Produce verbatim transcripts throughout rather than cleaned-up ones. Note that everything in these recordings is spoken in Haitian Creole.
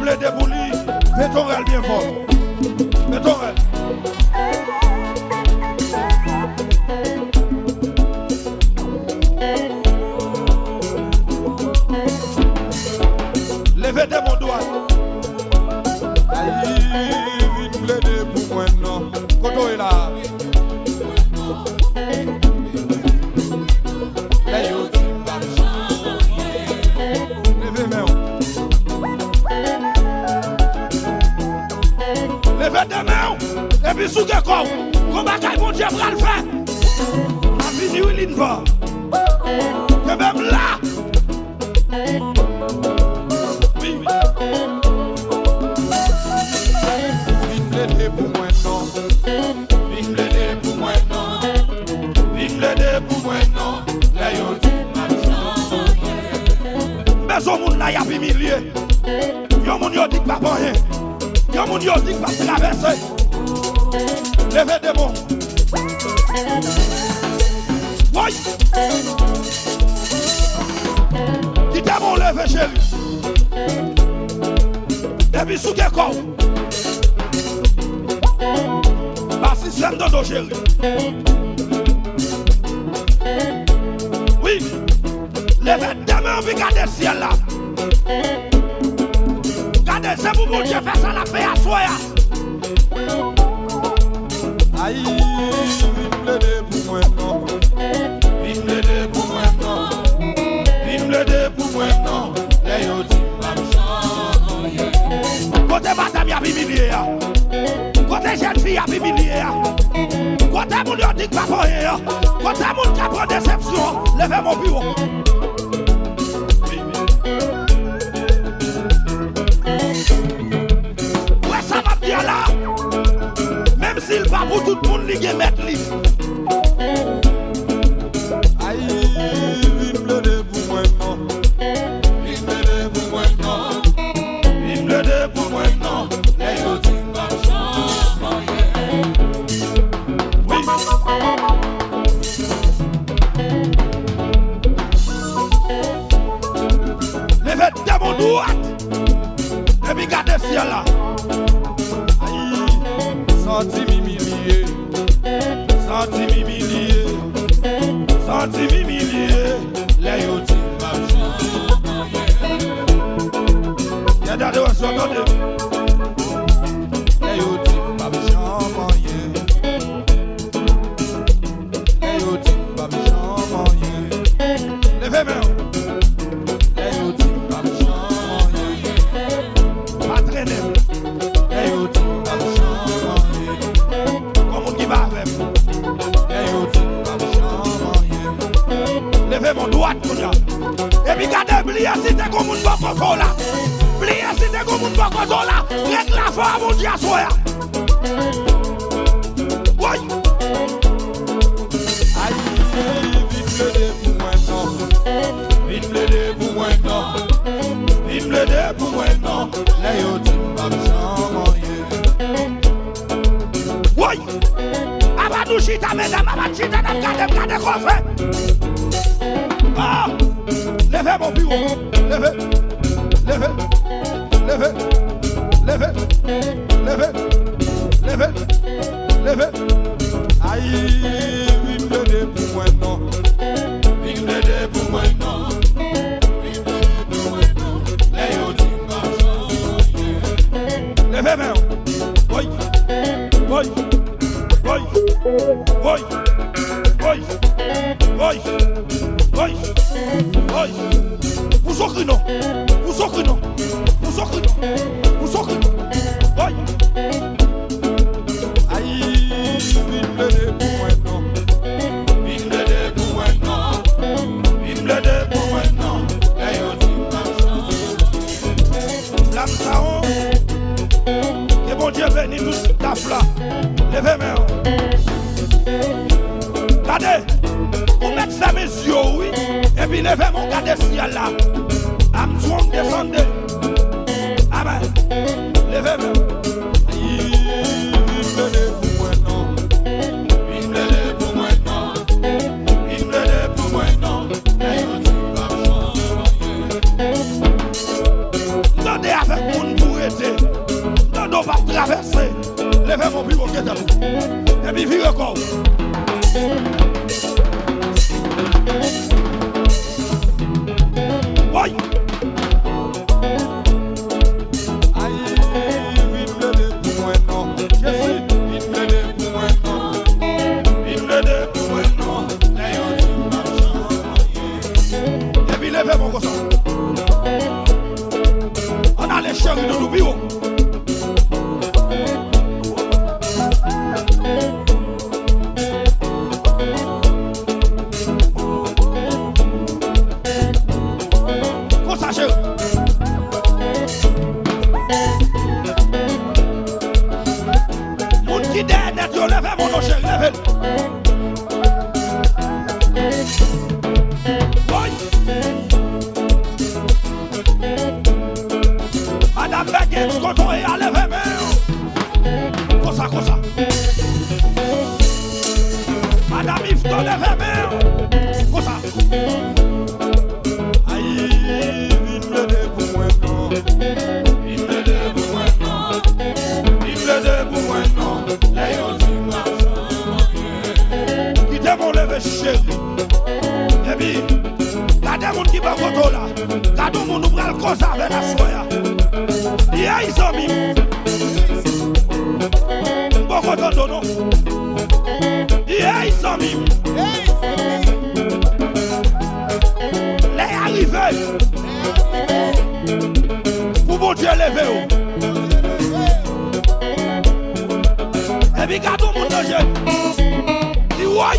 Plede pou li. Pete yon rèl byen fò. Pete yon rèl. Leve demon dwat. Ay, vin plede pou mwen non. Kote w ye la? Lè yo di m p ap janm anyen. Leve men w. Leve de men w. Epi souke kò w. Gon bagay Bondye pral fè. L ap vini wi, Linva. Kenbe m la. Wi. Vin plede pou mwen non. Vin plede pou mwen non. Vin plede pou mwen non. Lè yo di m ap janm anyen. M bezwen moun la y ap imilye. Yon moun yo di k p ap anyen. Yon moun yo di k p ap travèse. Leve demon. Woy! Kite men w leve, cheri. Epi souke kò w. Ba sistèm dodo, cheri. Wi. Leve de men w epi gade syèl la. Gade, se pou Bondye fè sa l ap fè aswè a. Ay, vin plede pou mwen non. Vin plede pou mwen non. Vin plede pou mwen non. Lè yo di m p ap janm anyen. Kote madanm y ap imilye a? Kote jèn fi y ap imilye a? Kote moun yo di k p ap anyen an? Kote moun k ap pran desepsyon an? Leve men w pi wo. Ou wè sa m ap di a la? Menm si l pa pou tout moun, li gen mèt li. Ay, vin plede pou mwen non. Vin plede pou mwen non. Vin plede pou mwen non. Lè yo di m p ap janm anyen. Wi. Leve demon dwat. Epi gade syèl la. Ay, santi m imilye. Santi m imilye. Santi m imilye. Lè yo di m p ap janm anyen. Gade adoration, tande. Lè yo di m p ap janm anyen. Lè yo di m p ap janm anyen. Leve men w. Lè yo di m p ap janm anyen. Pa trennen m. Lè yo di m p ap janm anyen. Gon moun ki pa avè m. Lè yo di m p ap janm anyen. Leve men w dwat kounye a. Epi gade, bliye si te gon moun bò kote w la. Bliye si te gon moun bò kote w la. Reklame a Bondye aswè a. Woy! Ay, vin plede pou mwen non. Vin plede pou mwen non. Vin plede pou mwen non. Lè yo di m p ap janm anyen. Woy! Apa nou chita, medam, apa n chita, n ap gade, n ap gade kòfè. Ah! Leve men w pi wo. Leve. Leve. Leve. Leve. Leve. Leve. Leve. Ay, vin plede pou mwen non. Vin plede pou mwen non. Vin plede pou mwen non. Lè yo di m p ap janm anyen. Leve men w. Woy. Woy. Woy. Woy. Woy. Woy. Woy. Woy. Pou sokri non. Pou sokri non. Pou sokri non. Pou sokri non. Woy. Ay, vin plede pou mwen non. Vin plede pou mwen non. Vin plede pou mwen non. Lè yo di m p ap janm anyen. Lam sa w. Ke Bondye beni tout staf la. Leve men w. Gade, ou mèt fèmen zye w wi, epi leve men w gade syèl la. Armstrong desande. Amèn. Leve men w. Vin plede pou mwen non. Vin plede pou mwen non. Vin plede pou mwen non. Lè yo di m p ap janm anyen. M tande avèk moun pou Se, m tande w p ap travèse. Leve men w pi wo ke tèt ou. Epi vire kò w. Woy! Ay, vin plede pou mwen non. Jezi, vin plede pou mwen non. Vin plede pou mwen non. Lè yo di m p ap janm anyen. Epi leve men w konsa. Ann ale cheri doudou pi wo. Konsa, cheri. Moun ki dèyè nèt yo, leve men w non, cheri, leve l. Woy! Madanm Bègèt, kote w ye a, leve men w. Konsa, konsa. Madanm Yvetot, leve men w. Konsa. Ay, vin plede pou mwen non. Vin plede pou mwen non. Vin plede pou mwen non. Lè yo di m p ap janm anyen. Kite m leve cheri. Epi, gade moun ki bò kote w la. Gade yon moun ou pral koze avè l aswè a. Yey zanmi m. M poko tande w non. Yey zanmi m. Lè a rive pou Bondye leve w. Epi gade yon moun nan je. Di woy.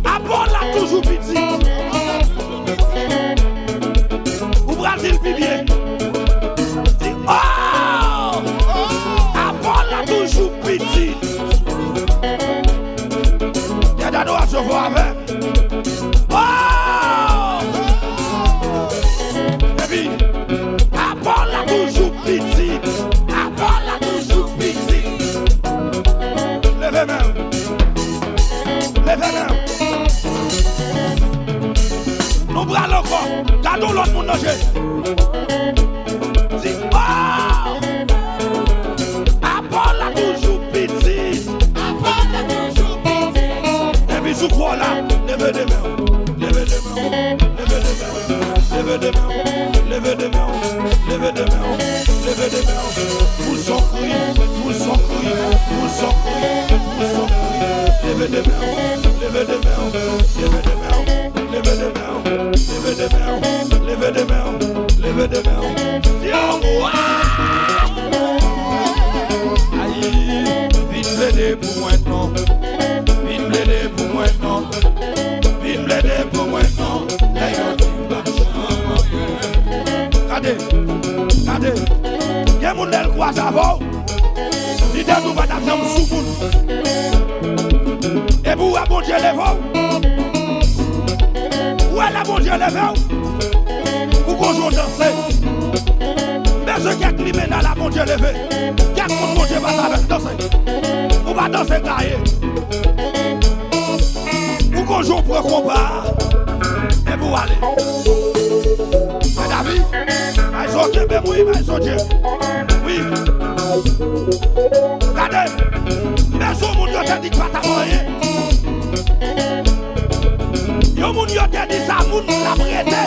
Apa w la toujou pitit. Ou pral di l pi byen. Di, oh! Apa w la toujou pitit. Dèdado a sove avè m. Oh! Epi, apa w la toujou pitit. Apa w la toujou pitit. Leve men w. Leve men w. Nou pral ankò. Gade yon lòt moun nan je. Di, oh! Apa w la toujou pitit. Apa w la toujou pitit. Epi sou kò w la, leve de men w. Leve de men w. Leve de men w. Leve de men w. Leve de men w. Leve de men w. Leve de men w. Pouse yon kri. Pouse yon kri. Pouse yon kri. Pouse yon kri. Leve de men w. Leve de men w. Leve de men w. Leve de men w. Leve de men w. Leve de men w. Leve de men w. Yo, wa! Ay, vin plede pou mwen non. Vin plede pou mwen non. Vin plede pou mwen non. Lè yo di m p ap janm anyen. Gade, gade. Gen moun lè l kwaze avè w, li te di w pa t ap janm sou moun. Epi w wè Bondye leve w. Ou wè lè Bondye leve w, ou gon jan w danse. M bezwen kèk limena la Bondye leve. Kèk moun Bondye pase avè l danse. Ou pa danse gaye. Ou gon jan w pran konba a, epi w ale. Mèdavi, bay zo kenbe m wi, bay zo dye. Wi. Gade, men zo moun yo te di k pa t ap anyen. Yon moun yo te di sa moun l ap rete.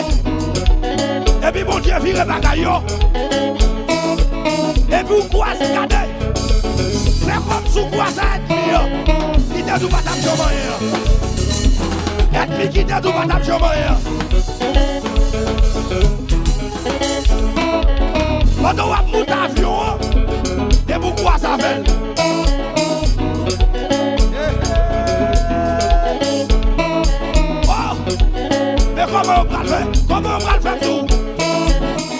Epi Bondye vire bagay yo. Epi w kwaze, gade. Fè kòmsi w kwaze ènmi an ki te di w pa t ap janm anyen an. Ènmi ki te di w pa t ap janm anyen an. Pandan w ap moute avyon an, depi w kwaze avè l. Oh! Men kòman yo pral fè? Kòman yo pral fè tou?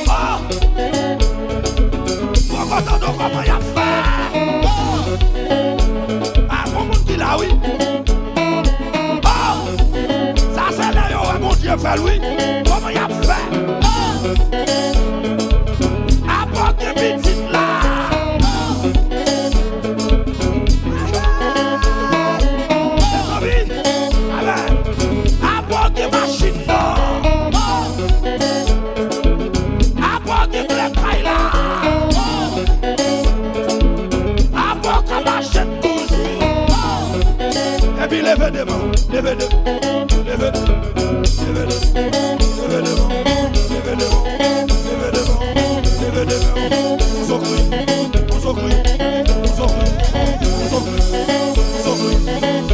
Oh! Poko tande w kòman y ap fè. Oh! A, gon moun ki la, wi. Oh! Sa se lè yo wè Bondye fè l, wi. Kòman y ap fè? Oh! Apa w gen pitit la? Oh! Mezanmi, amen. Apa w gen machin nan? Oh! Apa w gen kle kay la? Leve de men w, leve de men w, leve de men w, leve de men w, leve de men w, leve de men w, leve de men w, leve de men w. Pouse w kri, pouse w kri, pouse w kri, pouse w kri, pouse w kri.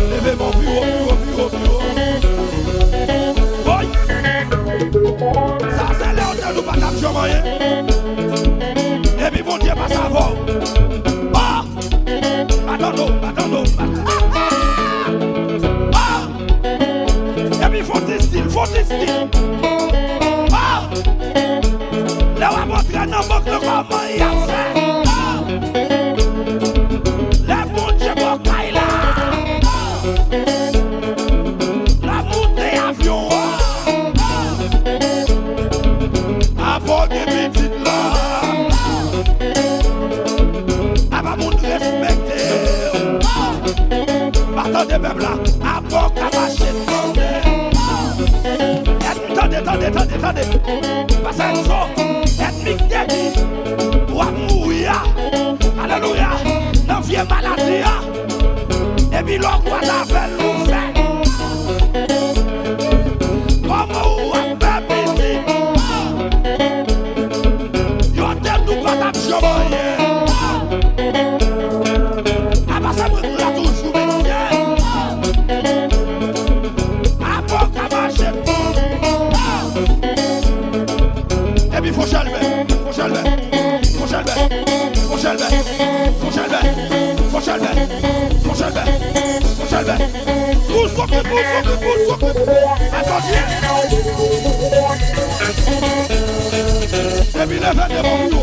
Leve men w pi wo, pi wo, pi wo, pi wo. Woy! Sa se lè w tande w pa t ap janm anyen. Epi Bondye pase avè w. Oh! Atande w, atande w, atande w. Ah! Epi fò ti stil, fò ti stil. Ah! Lè w ap antre nan bank nan, kòman y ap fè? Ah! Lè Bondye ba w kay la. Ah! L ap moute avyon an. Apa w gen pitit la. Apa moun respekte w. Pa tande pèp la. Apa w ka mache tande. Ènmi, tande, tande, tande, tande. Pase zo. Ènmi k te di w ap mouri a. Alelouya. Nan vye maladi a. Epi lè w kwaze avè l, ou fè. Kòman ou ap fè pitit? Yo te di w pa t ap janm anyen. Apa se mwen k la toujou, mesye. Apa w ka mache. Epi fò chèlbè, fò chèlbè, fò chèlbè, fò chèlbè, fò chèlbè, fò chèlbè, fò chèlbè, fò chèlbè. Pou soke, pou soke, pou soke. Atandye. Epi leve de men w pi wo,